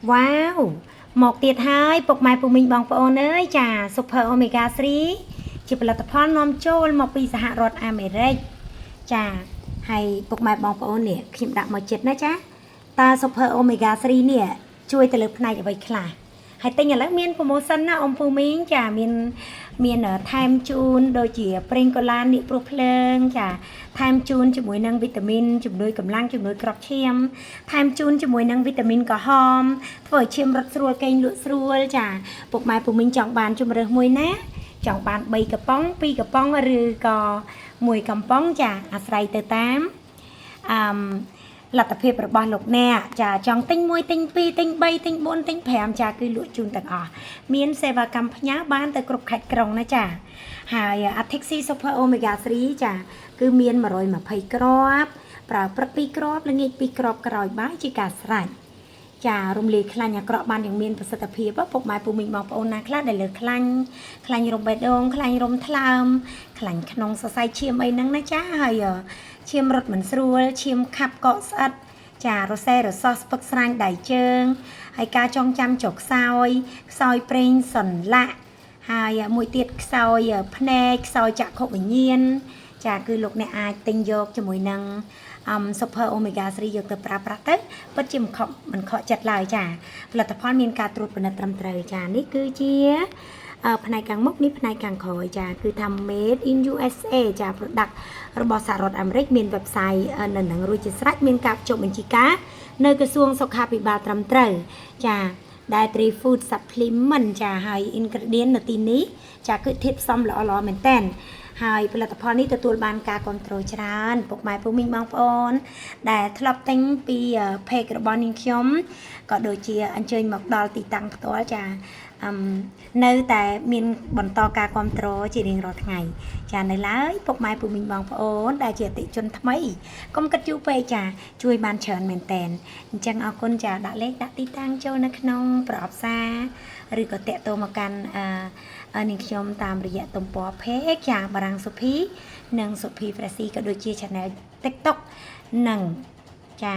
វ៉ាវមកទៀតហើយពុកម៉ែពុកមីងបងប្អូនអើយចា Super Omega 3ជាផលិតផលនាំចូលមកពីសហរដ្ឋអាមេរិកចាហើយពុកម៉ែបងប្អូននេះខ្ញុំដាក់មកចិត្តណាចាតើ Super Omega 3នេះជួយទៅលើផ្នែកអ្វីខ្លះហើយទិញឥឡូវមាន promotion ណាអ៊ំពូមីងចាមានមានថែមជូនដូចជាប្រេងកូឡាននេះព្រោះភ្លើងចាថែមជូនជាមួយនឹងវីតាមីនជំនួយកម្លាំងជំនួយក្របឈាមថែមជូនជាមួយនឹងវីតាមីនក្រហមធ្វើឲ្យឈាមរត់ស្រួលគេងលក់ស្រួលចាពុកម៉ែពូមីងចង់បានជំរើសមួយណាចង់បាន3កំប៉ុង2កំប៉ុងឬក៏1កំប៉ុងចាអាស្រ័យទៅតាមអឺមលទ្ធភាពរបស់លោកអ្នកចាចង់ទិញ1ទិញ2ទិញ3ទិញ4ទិញ5ចាគឺលក់ជូនទាំងអស់មានសេវាកម្មផ្ញើបានទៅគ្រប់ខេត្តក្រុងណាចាហើយ Arctic Sea Super Omega 3ចាគឺមាន120គ្រាប់ប្រើព្រឹក2គ្រាប់ល្ងាច2គ្រាប់ក្រោយបាយជាការស្រេចចារំលាយខ្លាញ់អាក្រក់បានយ៉ាងមានប្រសិទ្ធភាពពុកម៉ែពូមីងបងប្អូនណាខ្លះដែលលើខ្លាញ់ខ្លាញ់រំបេះដូងខ្លាញ់រំថ្លើមខ្លាញ់ក្នុងសរសៃឈាមអីហ្នឹងណាចាហើយឈាមរត់មិនស្រួលឈាមខាប់កកស្អិតចារសេរសោះស្ពឹកស្រាញដៃជើងហើយការចងចាំចុកខ្សោយខ្សោយប្រេងសន្លាក់ហើយមួយទៀតខ្សោយភ្នែកខ្សោយចក្ខុវិញ្ញាណចាគឺលោកអ្នកអាចទិញយកជាមួយនឹងអម Super Omega 3យកទៅប្រើប្រាស់ទៅពិតជាមិនខកមិនខកចិត្តឡើយចាផលិតផលមានការត្រួតពិនិត្យត្រឹមត្រូវចានេះគឺជាផ្នែកខាងមុខនេះផ្នែកខាងក្រោយចាគឺថា made in USA ចា product របស់សហរដ្ឋអាមេរិកមាន website នៅនឹងរួចជាស្រេចមានការចុះបញ្ជីការនៅក្រសួងសុខាភិបាលត្រឹមត្រូវចា Dietary Food Supplement ចាហើយ ingredient នៅទីនេះចាគឺធាតុផ្សំល្អៗមែនតើហើយផលិតផលនេះទទួលបានការគ្រប់គ្រងច្រើនពុកម៉ែពុកមីងបងប្អូន ដែលធ្លាប់ទិញពី page របស់នាងខ្ញុំក៏ដូចជាអញ្ជើញមកដល់ទីតាំងផ្ទាល់ចាអឹមនៅតែមានបន្តការគ្រប់គ្រងជារៀងរាល់ថ្ងៃចានៅឡើយពុកម៉ែពុកមីងបងប្អូនដែលជាអតិជនថ្មីកុំគិតយូរពេកចាជួយបានច្រើនមែនតែនអញ្ចឹងអរគុណចាដាក់លេខដាក់ទីតាំងចូលនៅក្នុងប្រអប់សារឬក៏តាក់ទងមកកាន់អឺនាងខ្ញុំតាមរយៈទំព័រ page ចាបារាំងសុភីនិងសុភី Fresi ក៏ដូចជា channel TikTok និងចា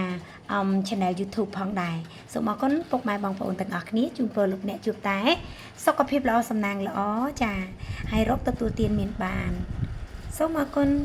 អម channel YouTube ផងដែរសូមអរគុណពុកម៉ែបងប្អូនទាំងអស់គ្នាជូនពរលោកអ្នកជួបតែសុខភាពល្អសំណាងល្អចាហើយរកទទួលទានមានបានសូមអរគុណ។